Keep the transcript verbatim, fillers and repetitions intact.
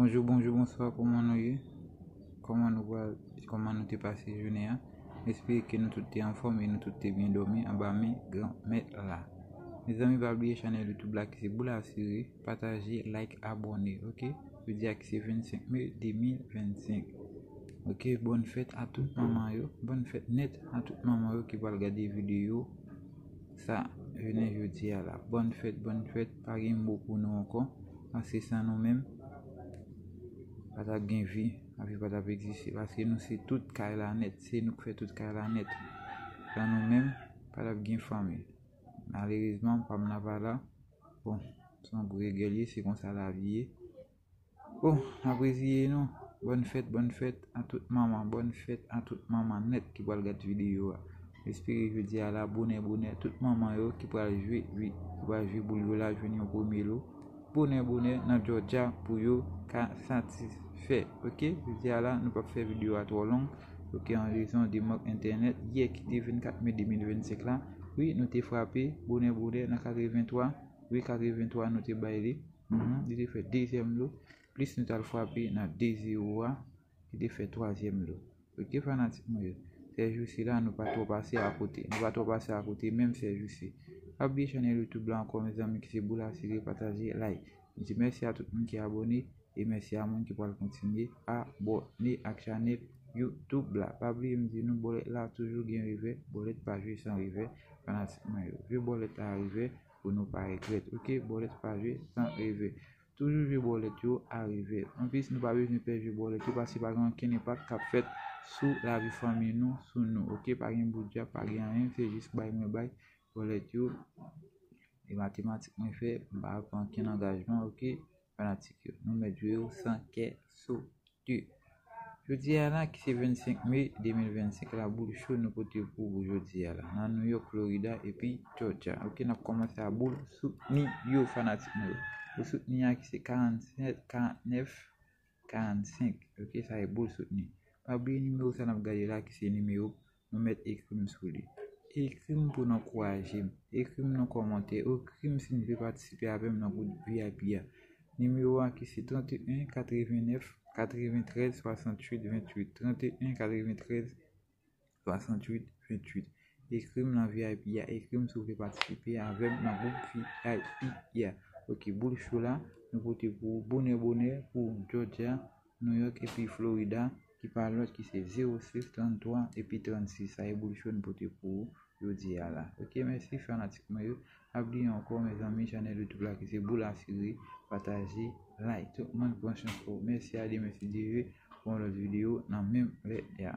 Bonjou, bonjou, bonswa, kòman nou ye? Kòman nou pral, kòman nou te pase jounen an? M espere ke nou tout te anfòm e nou tout te byen dòmi anba men Granmèt la. Mezanmi, pa bliye chanèl YouTube la ki se Boul Asire, pataje, like, abòne, oke? Jodi a ki se vennsenk me de mil vennsenk. Oke, bòn fèt a tout manman yo, bòn fèt nèt a tout manman yo ki pral gade videyo sa jounen jodi a la. Bòn fèt, bòn fèt, pa gen mo pou nou ankò, paske san nou menm, pa t ap gen vi, lavi pa t ap egziste, paske nou se tout kay la nèt, se nou k fè tout kay la nèt. San nou menm, pa t ap gen fanmi. Malerezman, pa m nan pa la. Bon, se yon gwo regèl ye, se konsa lavi ye. Bon, n ap reziye nou. Bòn fèt, bòn fèt a tout manman, bòn fèt a tout manman nèt ki pral gad videyo a. M espere jodi a la, bonè, bonè, tout manman yo ki pral jwe, wi, ki pral jwe boul yo la, jwenn yon premye lo. Bonè, bonè, nan Georgia pou yo ka satisfè. Oke, jodi a la, nou p ap fè videyo a twò long. Oke, an rezon de mank entènèt, yè ki te vennkat me de mil vennsenk la, wi, nou te frape, bonè, bonè, nan katrevenntwa, wi, katrevenntwa nou te bay li. Mhm, li te fè dezyèm lo, plis nou t al frape nan de zewo a, ki te fè twazyèm lo. Oke, fanatik mwen yo. Sèjousi la, nou pa twò pase akote. Nou pa twò pase akote, menm sèjousi. Pa bliye chanèl YouTube la ankò, mezanmi, ki se Boul Asire, pataje, like. M di mèsi a tout moun ki abòne, e mèsi a moun ki pral kontinye abòne ak chanèl YouTube la. Pa bliye m di nou, bòlèt la toujou gen revè, bòlèt pa jwe san revè, fanatik mwen yo. Jwe bòlèt la a revè, pou nou pa regrèt. Oke, bòlèt pa jwe san revè. Toujou jwe bòlèt yo a revè. Anplis, nou pa bezwen pè jwe bòlèt yo, paske pa gen okenn enpak k ap fèt sou lavi fanmi nou, sou nou. Oke, pa gen bout dyab, pa gen anyen, se jis bay mwen bay bòlèt yo. E matematik mwen fè, m pa pran okenn angajman, oke, fanatik yo. Nou mèt jwe yo san kè sote. Jodi a la, ki se vennsenk me de mil vennsenk la, boul cho nou pote pou ou jodi a la, nan New York, Florida, epi Georgia. Oke, n ap kòmanse a boul soutni yo, fanatik mwen yo. Boul soutni a ki se karannsèt, karannèf, karannsenk. Oke, sa e boul soutni. Pa bliye nimewo sa n ap gade la, ki se nimewo, nou mèt ekri m sou li. Ekri m pou n ankouraje m. Ekri m nan kòmantè. Ekri m si n vle patisipe avè m nan gwoup V I P a. Nimewo a ki se tranteyen katrevennèf katreventrèz swasantuit venntuit. Tranteyen katrevennèf katrevenntrèz swasantuit venntuit. Ekri m nan V I P a. Ekri m si w vle patisipe avè m nan gwoup V I P a. Oke, boul cho la, nou pote pou ou bonè bonè pou Georgia, New York epi Florida, ki pa lòt ki se zewo sis, tranntwa epi trannsis. Sa e boul cho n pote pou ou jodi a la. Oke, mèsi fanatik mwen yo. Pa bliye ankò, mezanmi, chanèl YouTube la ki se Boul Asire, pataje, like. Tout moun pran chans ou. Mèsi a Dye, mèsi Dye. Pou yon lòt videyo nan menm lè a.